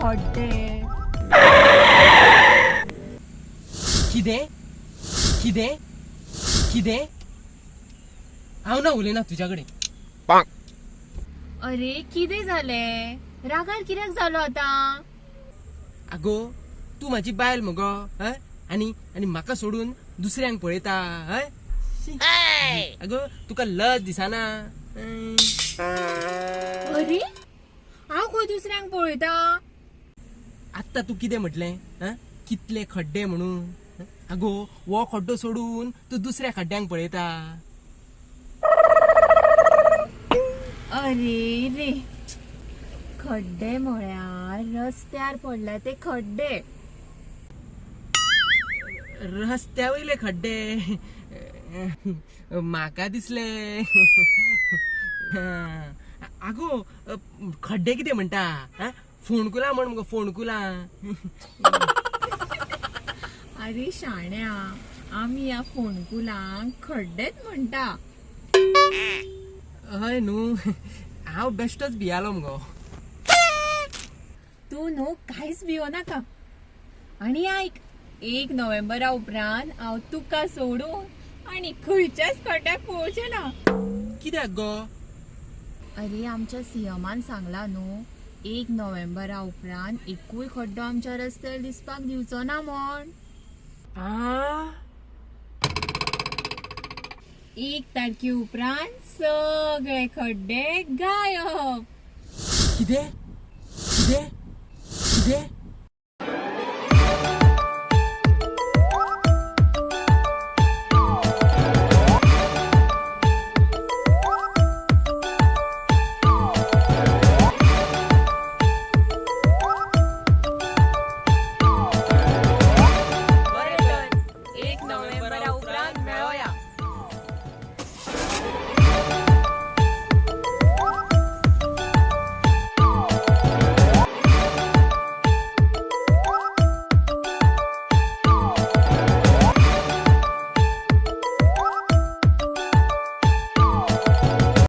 खड्डे. कितें कितें कितें? हांव ना उलयना तुज्या कडेन. अरे कितें जालें? रागार कित्याक जालो आतां? आगो, तूं म्हाजी बायल मगो, हय? आनी आनी म्हाका सोडून दुसऱ्यांक पळयता, हय? शी. आगो, तुका लज दिसना? अरे हांव खंय दुसऱ्यांक पळयता? आत्तां तूं कितें म्हटलें? आं, कितले खड्डे म्हणून? आगो, हो खड्डो सोडून तूं दुसऱ्या खड्ड्यांक पळयता. अरे रे, खड्डे म्हळ्यार रस्त्यार पडल्या ते खड्डे. रस्त्या वयले खड्डे म्हाका दिसले. आगो, खड्डे कितें म्हणटा? आं, फोंडकुलां म्हण मुगो, फोंडकुलां. अरे शाण्या, आमी ह्या फोंडकुलांक खड्डेच म्हणटा. हय न्हू, हांव बेश्टोच भियालो मुगो. तूं न्हू कांयच भियो नाका. आनी आयक, 1 नोव्हेंबरा उपरांत हांव तुका सोडून आनी खंयच्याच खड्ड्याक पळोवचें ना. कित्याक गो? अरे आमच्या सीएमान सांगला न्हू, 1 नोव्हेंबरा उपरांत एकूय खड्डो आमच्या रस्त्यार दिसपाक दिवचो ना म्हण. आ. 1 तारखे उपरांत सगळे खड्डे गायब. कितें कितें कितें?